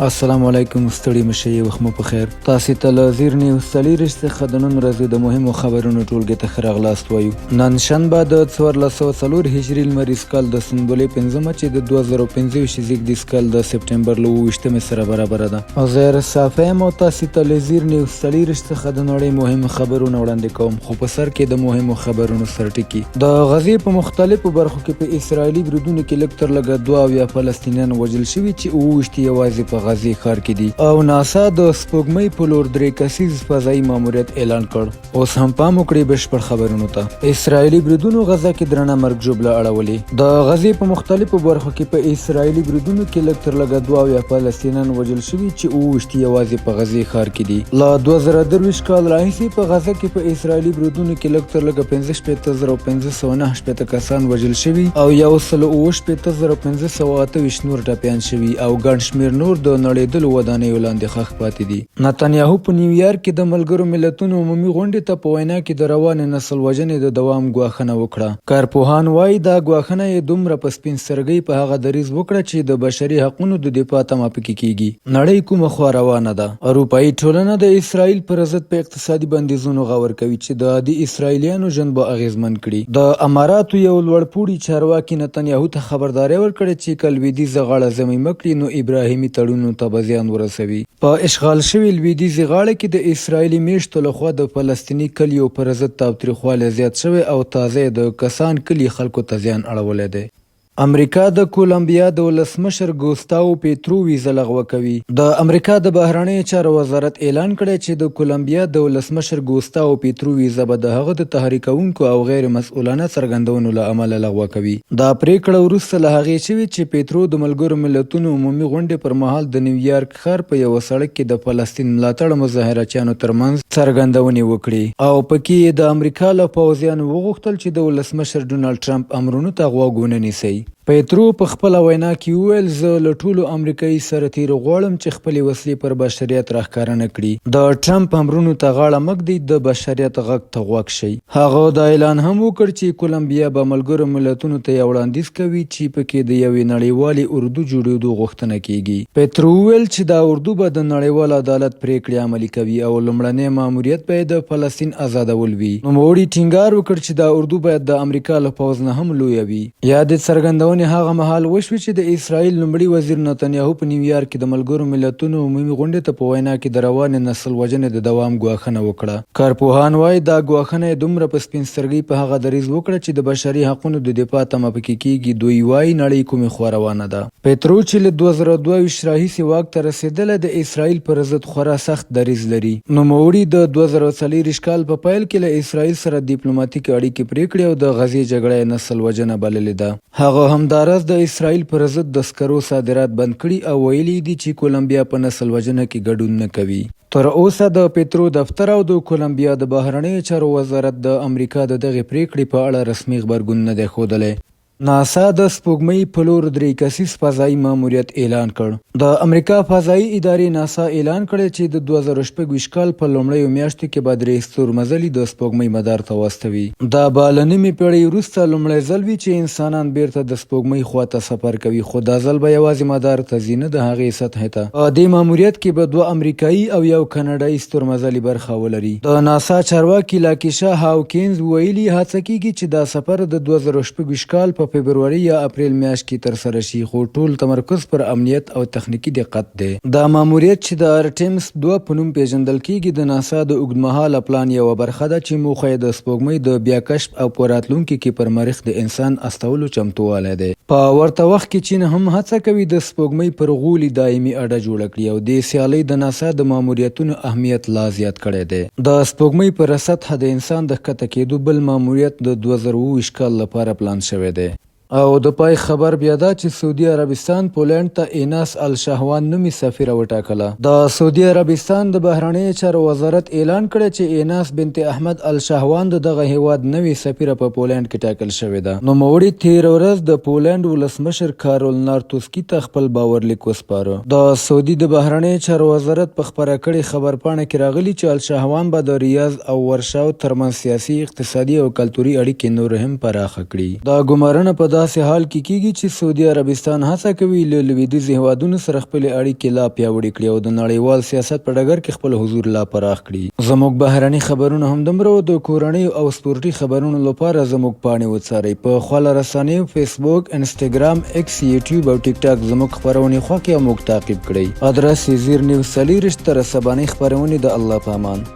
السلام علیکم، ستړي مه شئ، وخت مو په خیر. تاسې ته له زیر نیوز 24 څخه د نن ورځې د مهمو خبرونو ټولګې ته ښه راغلاست وایو. نن شنبه د 1404 هجري لمریز کال د سنبلې 5مه چې د 2025 زېږدیز کال د سپټمبر له 27مې سره برابره ده. عزیر صافی یم او تاسې ته له زیر نیوز 24 څخه د نړۍ مهم خبرونه وړاندې کوم، خو په سر کې د مهمو خبرونو سرټکي. د غزې په مختلفو برخو کې په اسراییلي بریدونو کې لږ تر لږه 72 فلسطینیان وژل شوي چې 27 یې یوازې په غزې ښار کې دي. او ناسا د سپوږمۍ په لور درې کسیز فضایي ماموریت اعلان کړ. اوس هم پام وکړئ بشپړ خبرونو ته. اسراییلي بریدونو غزه کې درنه مرګ ژوبله اړولې. د غزې په مختلفو برخو کې په اسراییلي بریدونو کې لږ تر لږه 72 فلسطینیان وژل شوي چې 27 یې یوازې په غزې ښار کې دي. له 2023 کال راهیسې په غزه کې په اسراییلي بریدونو کې لږ تر لږه 65,569 کسان وژل شوي او 167,528 نور ټپیان شوي او ګڼ شمېر نور د نړېدلو ودانیو لاندې ښخ پاتې دي. نتنیاهو په نیویارک کې د ملګرو ملتونو عمومي غونډې ته په وینا کې د روانې نسل وژنې د دوام ګواښنه وکړه. کارپوهان وايي، دا ګواښنه یې دومره په سپین سترګۍ په هغه دریځ وکړه چې د بشري حقونو د دفاع تمه پکې کېږي. نړۍ کومه خوا روانه ده؟ اروپايي ټولنه د اسراییل پر ضد په اقتصادي بندیزونو غور کوي چې د عادي اسراییلیانو ژوند به اغېزمن کړي. د اماراتو یو لوړ پوړي چارواکي نتنیاهو ته خبرداری ورکړی چې که لویدیځه غاړه ضمیمه کړي نو ابراهیمي تړونونو ته به زیان ورسوي. په اشغال شوې لویدیځې غاړه کې د اسراییلي مېشتو له خوا د فلسطیني کلیو پر ضد تاوتریخوالی زیات شوی او تازه یې د کسان کلي خلکو ته زیان اړولی دی. امریکا د کولمبیا د ولسمشر ګوستاو پیترو ویزه لغوه کوي. د امریکا د بهرنیو چارو وزارت اعلان کړی چې د کولمبیا د ولسمشر ګوستاو پیترو ویزه به د هغه د تحریکوونکو او غیر مسؤلانه څرګندونو له امله لغوه کوي. دا پرېکړه وروسته له هغې شوې چې پیترو د ملګرو ملتونو عمومي غونډې پر مهال د نیویارک ښار په یوه سړک کې د فلسطین ملاتړو مظاهره چیانو ترمنځ څرګندونې وکړې او په کې یې د امریکا له پوځیانو وغوښتل چې د ولسمشر ډونالډ ټرمپ امرونو ته غوږ ونه نیسئ. پیترو په خپله وینا کې وویل، زه له ټولو امریکايي سرتیرو غواړم چې خپلې وسلې پر بشریت راښکاره نه کړي. د ټرمپ امرونو ته غاړه مه ږدئ، د بشریت غږ ته غوږ شئ. هغه دا اعلان هم وکړ چې کولمبیا به ملګرو ملتونو ته یو وړاندیز کوي چې په کې د یوې نړیوالې اردو جوړېدو غوښتنه کېږي. پیترو وویل چې دا اردو به د نړیوال عدالت پرېکړې عملي کوي او لومړنی ماموریت به یې د فلسطین ازادول وي. نوموړي ټینګار وکړ چې دا اردو باید د امریکا له پوځ نه هم لویه وي. یادې څرګندونې هغه مهال وشوې چې د اسراییل لومړي وزیر نتنیاهو په نیویارک کې د ملګرو ملتونو عمومي غونډې ته په وینا کې د روانې نسل وژنې د دوام ګواښنه وکړه. کارپوهان وايي، دا ګواښنه یې دومره په سپین سترګۍ په هغه دریځ وکړه چې د بشري حقونو د دفاع تمه پکې کېږي. دوی وايي، نړۍ کومې خوا روانه ده؟ پیترو چې له 2022 راهیسې واک ته رسېدلی، د اسراییل پر ضد خورا سخت دریځ لري. نوموړي د 2024 کال په پیل کې له اسراییل سره دیپلوماتیکې اړیکې پرې کړې او د غزې جګړه یې نسل وژنه بللې ده. هغه همداراز د اسراییل پر ضد د سکرو صادرات بند کړي او ویلي یې دي چې کولمبیا په نسل وژنه کې ګډون نه کوي. تر اوسه د پیترو دفتر او د کولمبیا د بهرنیو چارو وزارت د امریکا د دغې پرېکړې په اړه رسمي غبرګون نه دی ښودلی. ناسا د سپوږمۍ په لور درې کسیز فضايي ماموریت اعلان کړ. د امریکا فضايي ادارې ناسا اعلان کړی چې د 2026 کال په لومړیو میاشتو کې به درې ستورمزلي د سپوږمۍ مدار ته واستوي. دا به له نیمې پېړۍ وروسته لومړی ځل وي چې انسانان بېرته د سپوږمۍ خوا ته سفر کوي، خو دا ځل به یوازې مدار ته ځي، نه د هغې سطحې ته. په دې ماموریت کې به دوه امریکايي او یو کاناډايي ستورمزلي برخه ولري. د ناسا چارواکي لاکیشا هاوکینز ویلي، هڅه کېږي چې دا سفر د 2026 کال په فبروري یا اپریل میاشت کې ترسره شي، خو ټول تمرکز پر امنیت او تخنیکي دقت دی. دا ماموریت چې د ارټیمس دوه په نوم پېژندل کېږي، د ناسا د اوږدمهاله پلان یوه برخه ده چې موخه یې د سپوږمۍ د بیا کشف او په راتلونکي کې پر مریخ د انسان استولو چمتووالی دی. په ورته وخت کې چین هم هڅه کوي د سپوږمۍ پر غولي دایمي اډه جوړه کړي او دې سیالۍ د ناسا د ماموریتونو اهمیت لا زیات کړی دی. د سپوږمۍ پر سطحه د انسان د ښکته کېدو بل ماموریت د 2027 کال لپاره پلان شوی دی. او د پای خبر بیا دا چې سعودي عربستان پولنډ ته ایناس الشهوان نومې سفیره وټاکله. د سعودي عربستان د بهرنیو چارو وزارت اعلان کړی چې ایناس بنت احمد الشهوان د دغه هېواد نوې سفیره په پولنډ کې ټاکل شوې ده. نوموړي تېره ورځ د پولنډ ولسمشر کارول نارتوسکي ته خپل باورلیک وسپاره. د سعودي د بهرنیو چارو وزارت په خپره کړې خبرپاڼه کې راغلي چې الشهوان به د ریاض او ورشاو ترمنځ سیاسي، اقتصادي او کلتوري اړیکې نورې هم پراخه کړي. دا ګمارنه په داسې داسې حال کې کېږي چې سعودي عربستان هڅه کوي له لوېدیځ هېوادونو سره خپلې اړیکې لا پیاوړې کړي او د نړیوال سیاست په ډګر کې خپل حضور لا پراخ کړي. زموږ بهرني خبرونه همدومره وو، د کورنیو او سپورټي خبرونو لپاره زموږ پاڼې وڅارئ. په خواله رسنیو فیسبوک، انسټاګرام، ایکس، یوټیوب او ټیک ټاک زموږ خپرونې خوښې او موږ تعقیب کړئ. ادرس یې زیر نیوز 24. تر سبانۍ خپرونې د الله په امان.